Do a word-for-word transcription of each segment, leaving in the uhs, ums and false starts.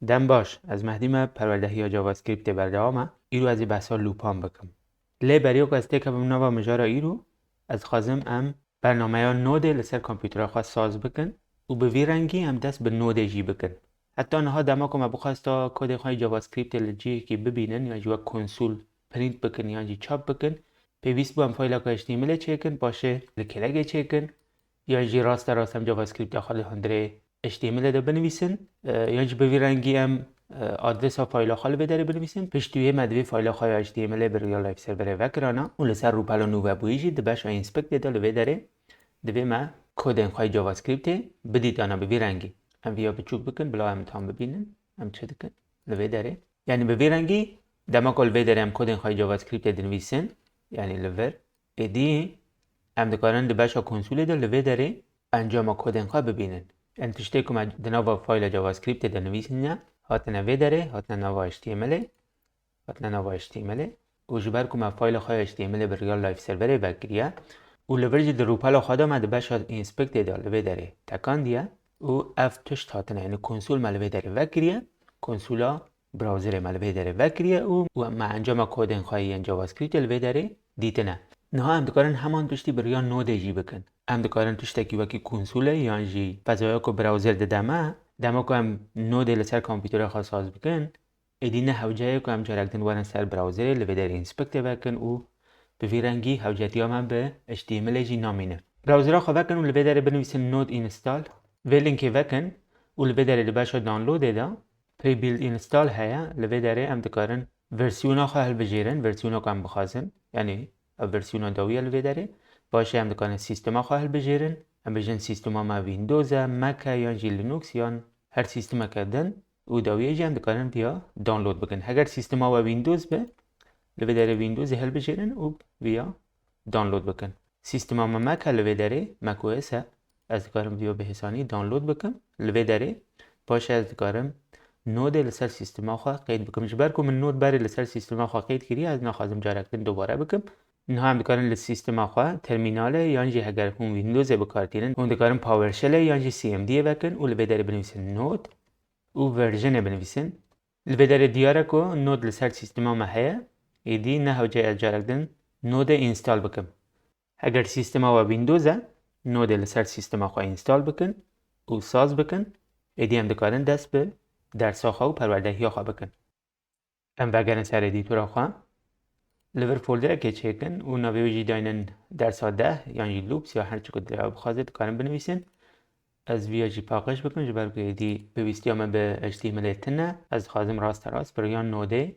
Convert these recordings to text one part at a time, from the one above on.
Dem baş, ez Mehdî me, perwerdehiya JavaScriptê berdewam e. Îro ez ê behsa lûpan bikim. Lê beriya ku ez têkevim nava mijara îro, ez dixwazim em bernameya Node li ser kompûtera xwe saz bikin û bi vî rengî em dest bi Node jî bikin. Heta niha dema ku me bixwesta kodê xwe yê JavaScriptê li cihekî bibînin, yan jî wek konsol print bikin, yan jî çap bikin, pêwîst bû em fayleka H T M L ê çêkin, paşê li kêlegê çêkin, yan jî raste rast em JavaScripta xwe li hundirê H T M L de binivîsin, e, yan jî bi vî rengî em, e, adresa fayla xwe li vê derê binivîsin. Piştî wê me divê fayla xwe ya H T M L ê bi Real Life Serverê vekirana û li ser rûpela nû vebûyî jî di beşa inspectê de li vê derê divê me kodên xwe yê JavaScriptê bidîtana bi vî rengî. Em viya biçûk bikin, bila em tam bibînin. Em çi dikin? Li vê derê. Yanî bi vî rengî, dema ku li vê derê em kodên xwe yê JavaScriptê dinivîsin, yanî li vir, êdî em dikarin di beşa konsolê de li vê derê encama kodên xwe bibînin. Em tiştê ku me di nava fayla JavaScriptê de nivîsîne, hatine vê derê, hatine nava H T M L ê, hatine nava H T M L ê û ji ber ku me fayla xwe ya H T M L ê bi Real Life Serverê vekiriye û li vir jî di rûpela xwe de me di beşa inspectê de li vê derê tekandiye û ev tişt hatine, yanî konsol me li vê derê vekiriye, konsola browserê me li vê derê vekiriye û, û me encama kodên xwe yên JavaScriptê li vê derê dîtine. Niha em dikarin heman tiştî bi riya Node jî bikin. Em dikarin tiştekî wekî konsolê yan jî fezaya ku browser dide me, dema ku em Node li ser kompûtera xwe saz bikin, êdî ne hewce ye ku em carek din werin ser browserê, li vê derê inspectê vekin û bi vî rengî hewcetiya me bi H T M L ê jî namîne. Browsera xwe vekin û li vê derê binivîsin Node install. Vê linkê vekin û li vê derê di beşa downloadê de pre-built install heye. Li vê derê em dikarin versiyona xwe hilbijêrin, versiyona ku em bixwazin. Yanî ev versiyona dawî ye li vê derê. Paşê em dikarin sîstema xwe hilbijêrin. Em bêjin sîstema me Windows e, Mac e yan jî Linux yan her sîstemeke din û dawiyê jî em dikarin viya download bikin. Heger sîstema we Windows be, li vê derê Windowsê hilbijêrin û viya download bikin. Sîstema me Mac e, li vê derê macOS e. Ez dikarim viya bi hêsanî download bikim. Li vê derê paşê ez dikarim Node li ser sîstema xwe qeyd bikim. Ji ber ku min Node berê li ser sîstema xwe qeyd kiriye, ez naxwazim carek din dubare bikim. Niha em dikarin li sîstema xwe termînalê yan jî heger hûn Windowsê bi kar tînin, hûn dikarin PowerShellê yan jî C M Dê vekin û li vê derê binivîsin Node û versionê binivîsin. Li vê derê diyar e ku Node li ser sîstema me heye, êdî ne hewce ez carek din Node install bikim. Heger sîstema we Windows e, Node li ser sîstema xwe install bikin û saz bikin, êdî em dikarin dest bi dersa xwe û perwerdehiya xwe bikin. Em vegerin ser edîtora xwe. Li vir folderekê çêkin û navê wê jî daynin dersa deh yan jî loops ya her çi ku dilê we bixwaze dikarin binivîsin. Ez viya jî paqij bikim, ji ber ku êdî pêwîstiya me bi H T M L ê tune. Ez dixwazim rasterast bi riya Node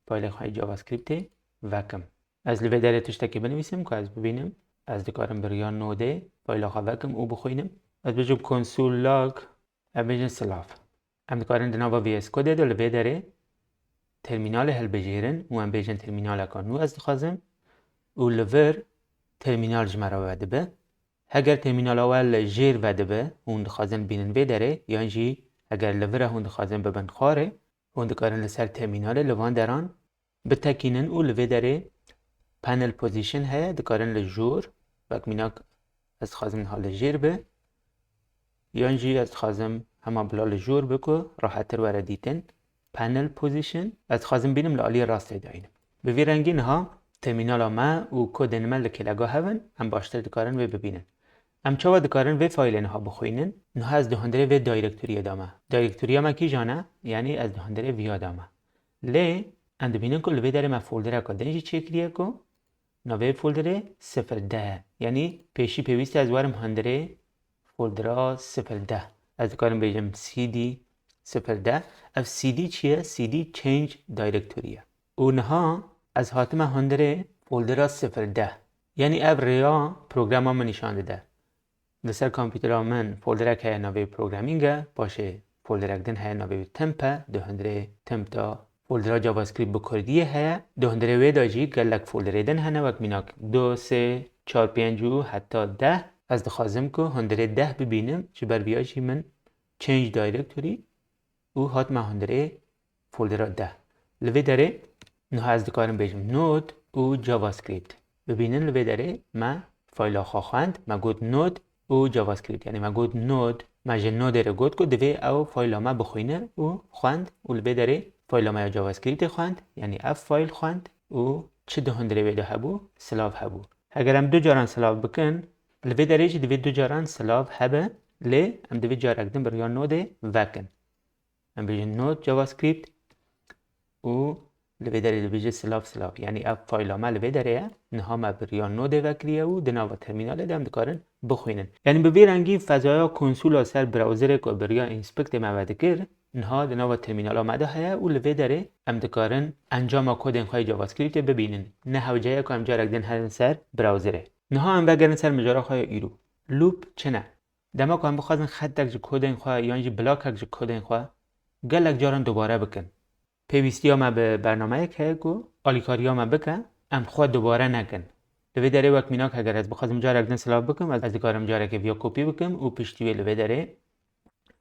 faylê xwe yê JavaScriptê vekim. Ez li vê derê tiştekî binivîsim ku ez bibînim. Ez dikarim bi riya Node fayla xwe vekim û bixwînim. Ez bêjim console log, em bêjin silav. Em dikarin di nava V S Code de li vê derê termînalê hilbijêrin û em bêjin termînaleka nû ez dixwazim û li vir termînal ji me re vedibe. Heger termînala we li jêr vedibe, hûn dixwazin bînin vê derê, yan jî heger li vir e hûn dixwazin bibin xwarê, hûn dikarin li ser termînalê li van deran bitekînin û li vê derê panel position heye, dikarin li jor, wek mînak ez dixwazim niha li jêr be, yan jî ez dixwazim hema bila li jor be ku rahettir were dîtin. Panel position, ez dixwazim bînim li aliyê rastê dayînim. Bi vî rengî niha termînala me û kodên me li kêlega hev in, em baştir dikarin wê bibînin. Em çawa dikarin vê faylê niha bixwînin? Niha ez di hundirê vê direktoriyê de me. Direktoriya me kîjan e? Yanî ez di hundirê viya de me. Lê em dibînin ku li vê derê me foldereka din jî çêkiriye ku navê folderê sifir deh e. Yanî pêşî pêwîst e ez werim hundirê foldera sifir deh. Ez dikarim bêjim C D sifir deh. Ev C D çi ye? C D Change Directory ye. Û niha ez hatime hundirê foldera sifir deh. Yanî ev rêya programa min nîşan dide. Li ser kompûtera min folderek heye navê programming e, paşê folderek din heye navê wî temp e, di hundirê temp de foldera JavaScript bi kurdiyê heye, di hundirê wê de jî gelek folderê din hene, wek mînak du, sê, çar, pênc û heta deh. Ez dixwazim ku hundirê deh bibînim, ji ber viya jî min Change Directory û hatime hundirê foldera deh. Li vê derê niha ez dikarim bêjim Node û JavaScript. Bibînin li vê derê me fayla xwe xwend, me got Node û JavaScript. Yanî me got Node, me ji Node re got ku divê ew fayla me bixwîne û xwend û li vê derê fayla me ya JavaScriptê xwend, yanî ev fayl xwend û çi di hundirê wê de hebû? Silav hebû. Heger em du caran silav bikin, li vê derê jî divê du caran silav hebe, lê em divê carek din bi riya Node vekin. Em bêjin Node JavaScript û li vê derê dibêje silav silav. Yanî ev fayla me li vê derê ye. Niha me bi riya Node vekiriye û di nava termînalê de em dikarin bixwînin. Yanî bi vî rengî fezaya konsola ser browserê ku bi riya inspectê me vedikir, niha di nava termînala me de heye û li vê derê em dikarin encama kodên xwe yê JavaScriptê bibînin. Ne hewce ye ku em carek din herin ser browserê. Niha em vegerin ser mijara xwe ya îro. Loop çi ne? Dema ku em bixwazin xetek ji kodên xwe yan jî blokek ji kodên xwe, gelek caran dubare bikin. Pêwîstiya me bi bernameyek heye ku alîkariya me bike, em xwe dubare nekin. Li vê derê wek mînak heger ez bixwazim carek din silav bikim, ez, ez dikarim carekê viya kopî bikim û piştî wê li vê derê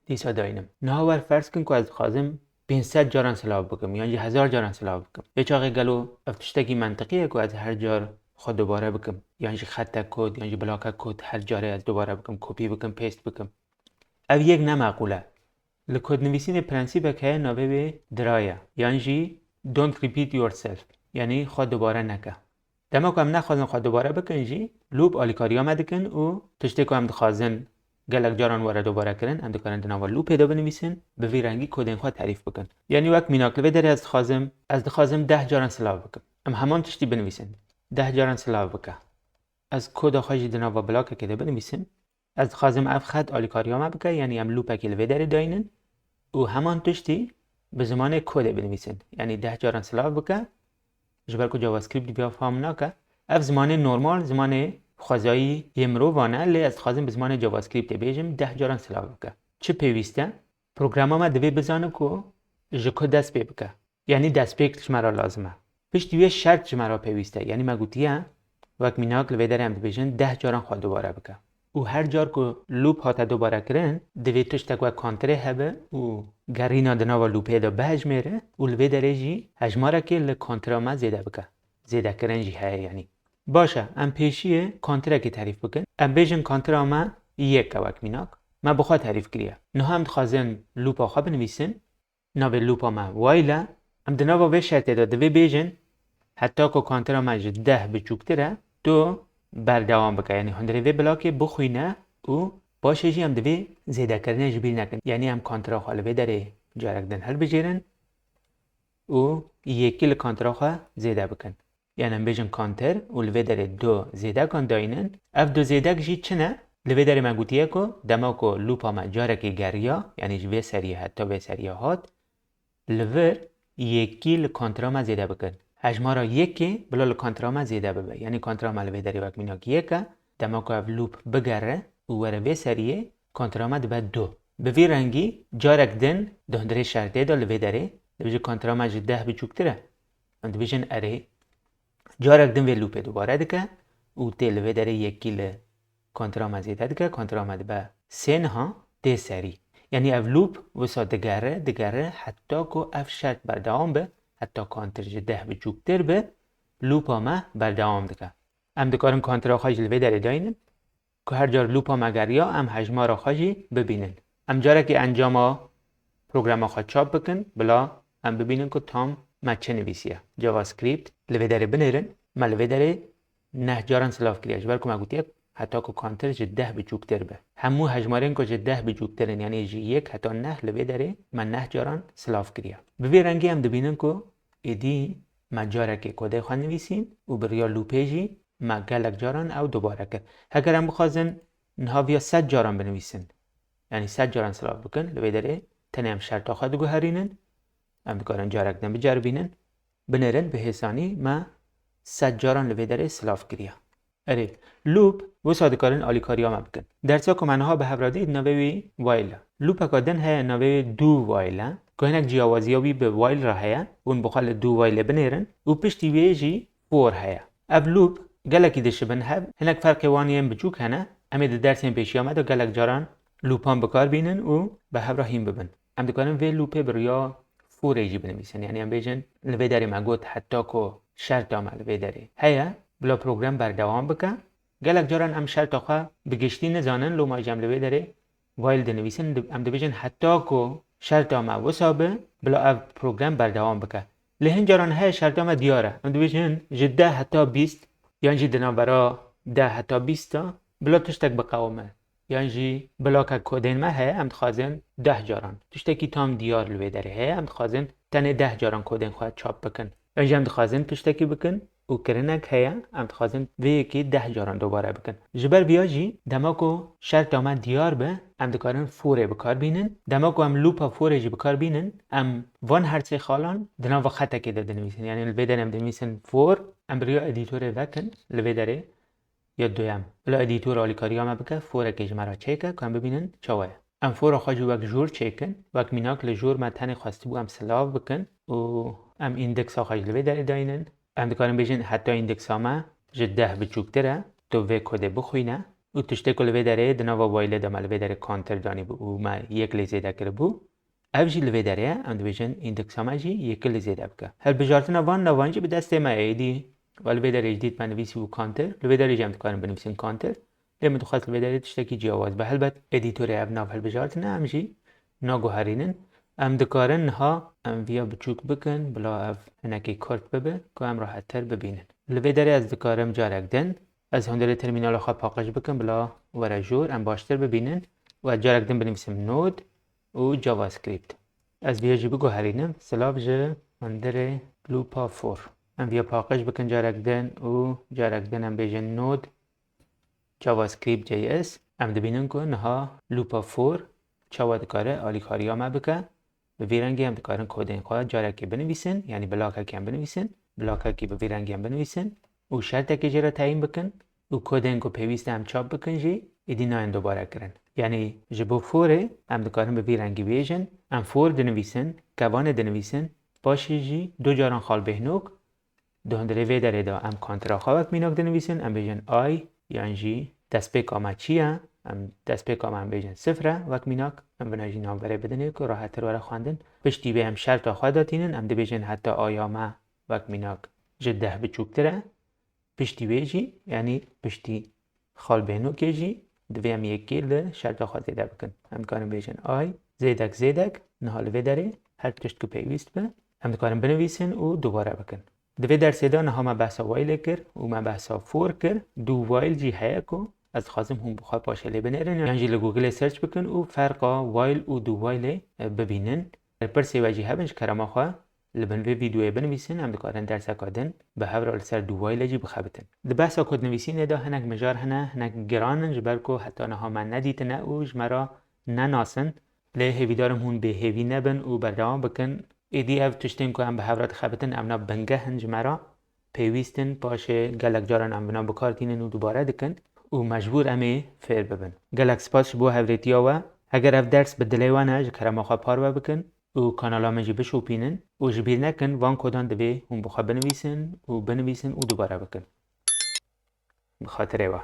dîsa daynim. Niha wer ferz kin ku ez dixwazim pênc sed caran silav bikim yan jî hezar caran silav bikim. Vê çaxê gelo ev tiştekî mentiqî ye ku ez her car xwe dubare bikim? Yan jî xetek kod, yan jî blokek kod her carê ez dubare bikim, kopî bikim, paste bikim? Ev yek ne meqûl e. Li kodnivîsînê prensîbek heye navê wê dry ye, yan jî don't repeat yourself, yanî xwe dubare neke. Dema ku em nexwazin xwe dubare bikin jî, loop alîkariya me dikin û tiştê ku em dixwazin gelek caran were dubare kirin, em dikarin di nava loopê de binivîsin, bi vî rengî kodên xwe terîf bikin. Yanî wek mînak li vê derê ez dixwazim, ez dixwazim deh caran silav bikim. Em heman tiştî binivîsin. Deh caran silav bike. Ez koda xwe jî di nava blokekê de binivîsim. Ez dixwazim ev xet alîkariya me bike, yanî em loopekê li vê derê dayînin û heman tiştî bi zimanê kodê binivîsin. Yanî deh caran silav bike, ji ber ku JavaScript viya fam nake. Ev zimanê normal, zimanê xwezayî yê mirovan e, lê ez dixwazim bi zimanê JavaScriptê bêjim, deh caran silav bike. Çi pêwîst e? Programa me divê bizane ku ji ku dest pê bike. Yanî destpêk ji me re lazim e. Piştî wê şert ji me re pêwîst e. Yanî me gotiye, wek mînak li vê derê em dibêjin deh caran xwe dubare bike. Û her car ku loop hate dubare kirin, divê tiştek wek counterê hebe û gerîna di nava loopê de bihejmêre û li vê derê jî hejmarekê li countera me zêde bike. Zêdekirin jî heye yanî. Baş e, em pêşiyê counterekê terîf bikin. Em bêjin countera me yek e wek mînak. Me bi xwe terîf kiriye. Niha em dixwazin loopa xwe binivîsin. Navê loopa me while e. Em di nava vê şertê de divê bêjin, heta ku countera me ji deh biçûktir e, tu berdewam bike. Yanî hundirê vê blokê bixwîne û paşê jî em divê zêdekirinê ji bîr nekin. Yanî em countera xwe li vê derê carek din hilbijêrin û yekî li countera xwe zêde bikin. Yanî em bêjin counter û li vê derê du zêdekan dayînin. Ev du zêdek jî çi ne? Li vê derê me gotiye ku dema ku loopa me carekê geriya, yanî ji vê seriyê heta vê seriyê hat, li vir yekî li countera me zêde bikin. Hejmara yekê bila li countera me zêde bibe. Yanî countera me li vê derê wek mînak yek e, dema ku ev loop bigere û were vê seriyê, countera me dibe du. Bi vî rengî carek din di hundirê şertê de li vê derê dibêje countera me ji deh biçûktir e. Em dibêjin erê. Carek din vê loopê dubare dike û tê li vê derê yekî li countera me zêde dike, countera me dibe sê niha tê serî. Yanî ev loop wisa digere, digere heta ku ev şert berdewam be, heta counter ji deh biçûktir be, loopa me berdewam dike. Em dikarin countera xwe jî li vê derê dayînin. Ku her car loopa me geriya, em hejmara xwe jî bibînin. Em carekê encama programa xwe çap bikin, bila em bibînin ku tam me çi nivîsiye. JavaScript li vê derê binêrin, me li vê derê neh caran silav kiriye. Ji ber ku me gotiye heta ku counter ji deh biçûktir be. Hemû hejmarên ku ji deh biçûktir in, yanî ji yek heta neh li vê derê me neh caran silav kiriye. Bi vî rengî em dibînin ku êdî me carekê kodê xwe nivîsîn û bi riya loopê jî me gelek caran ew dubare kir. Heger em bixwazin niha viya sed caran binivîsin, yanî sed caran silav bikin, li vê derê tenê em şerta xwe diguherînin, em dikarin carek din biceribînin, binêrin bi hêsanî me sed caran li vê derê silav kiriye. Erê, loop wisa dikarin alîkariya me bikin. Dersa ku me niha bi hev re dît navê wî while e. Loopeka din heye navê wî do while e, ku hinek ciyawaziya wî bi while re heye, hûn bi xwe li do while binêrin û piştî wê jî for heye. Ev loop gelekî dişibin hev, hinek ferqê wan yên biçûk hene, em ê di dersên pêşiya me de gelek caran loopan bi kar bînin û bi hev re hîn bibin. Em dikarin vê loopê bi riya forê jî binivîsin. Yanî em bêjin, li vê derê me got heta ku şerta me li vê derê heye, bila program berdewam bike, Gelek caran em şerta xwe bi giştî nizanin, loma jî em li vê derê while dinivîsin, di- em dibêjin heta ku şerta me wisa be, bila ev program berdewam bike. Lê hin caran heye şerta me diyar e. Em dibêjin ji deh heta bîst, yan jî di navbera deh heta bîst de bila tiştek biqewime. Yan jî blokek kodên me heye, em dixwazin deh caran. Tiştekî tam diyar li vê derê heye, em dixwazin tenê deh caran kodên xwe çap bikin. Yan jî em dixwazin tiştekî bikin û kirinek heye, em dixwazin vê yekê deh caran dobare bikin. Ji ber viya jî dema ku şerta me diyar be, em dikarin forê bi kar bînin. Dema ku em loopa forê jî bi kar bînin, em van her sê xalan di nava xetekê de dinivîsin. Yanî li vê derê em dinivîsin for, em bi riya edîtorê vekin li vê derê ya duyem. Bila edîtor alîkariya me bike, forekê ji me re çêke ku em bibînin çawa ye. Em fora xwe jî wek jor çêkin, wek mînak li jor me tenê xwestibû em silav bikin û em îndeksa xwe jî li vê derê dayînin. Em dikarin bêjin heta îndeksa me ji deh biçûktir e, tu vê kodê bixwîne û tiştê ku li vê derê di nava while de me li vê derê counter danîbû û me yek lê zêde kiribû. Ev jî li vê derê ye, em dibêjin îndeksa me jî yekê li zêde bike. Hilbijartina van navan jî bi destê me ye, êdî we li vê derê jî dît me nivîsî bû counter, li vê derê jî em dikarin binivîsin counter. Lê min dixwest li vê derê tiştekî ciyawaz be. Helbet edîtorê ev nav hilbijartin e, em jî naguherînin. Em dikarin niha em viya biçûk bikin, bila ev hinekî kurt bibe, ku em rahettir bibînin. Li vê derê ez dikarim carek din, ez hundirê termînala xwe paqij bikim, bila were jor, em baştir bibînin û ez carek din binivîsim Node û JavaScript. Ez viya jî biguherînim, silav ji hundirê Loopa for. Em viya paqij bikin carek din û carek din em bêjin Node JavaScript J S. Em dibînin ku niha Loopa for çawa dikare alîkariya me bike. Bi vî rengî em dikarin kodên xwe carekê binivîsin, yanî blokekê em binivîsin, blokekî bi vî rengî em binivîsin û şertekê jê re teyîn bikin û kodên ku pêwîst e em çap bikin jî êdî nayên dobare kirin. Yanî ji bo forê em dikarin bi vî rengî bêjin, em for dinivîsin, kevanê dinivîsin, paşê jî du caran xalbêhnok. Di hundirê vê derê de em kontera xwe wek mînak dinivîsin, em bêjin I, yan jî destpêka me çi ye? Em destpêka me em bêjin sifir e wek mînak, em vina jî navberê bidinê ku rahettir were xwendin. Piştî vê em şerta xwe datînin, em dibêjin heta aya me wek mînak ji deh biçûktir e. Piştî wê jî, yanî piştî xalbêhnokê jî, divê em yekê li şerta xwe zêde bikin. Em dikarin bêjin I, zêdek zêdek, niha li vê derê her tişt ku pêwîst be, em dikarin binivîsin û dubare bikin. Di vê dersê de niha me behsa while kir û me behsa for kir. Do while jî heye ku ez dixwazim hûn bi xwe paşê lê binêrin, yan jî li Google search bikin û ferqa while û do while bibînin. Pirsê we jî hebin, ji kerema xwe li bin vê vîdeoyê binivîsin, em dikarin derseka din bi hev re li ser do while jî bixebitin. Di behsa kodnivîsînê de hinek mijar hene, hinek giran in, ji ber ku heta niha me nedîtine û ji me re nenasin. Lê hêvîdarim hûn bêhêvî nebin û berdewam bikin. Êdî ev tiştên ku em bi hev re dixebitin, evna bingeh in ji me re. Pêwîst in, paşê gelek caran em vina bi kar tînin û dubare dikin û mecbûr em ê fêr bibin. Gelek spas ji bo hevrêtiya we. Heger ev ders bi dilê we ne, ji kerema xwe parve bikin û kanala min jî bişopînin û ji bîr nekin, van kodan divê hûn bi xwe binivîsin û binivîsin û dubare bikin. Bi xatirê we.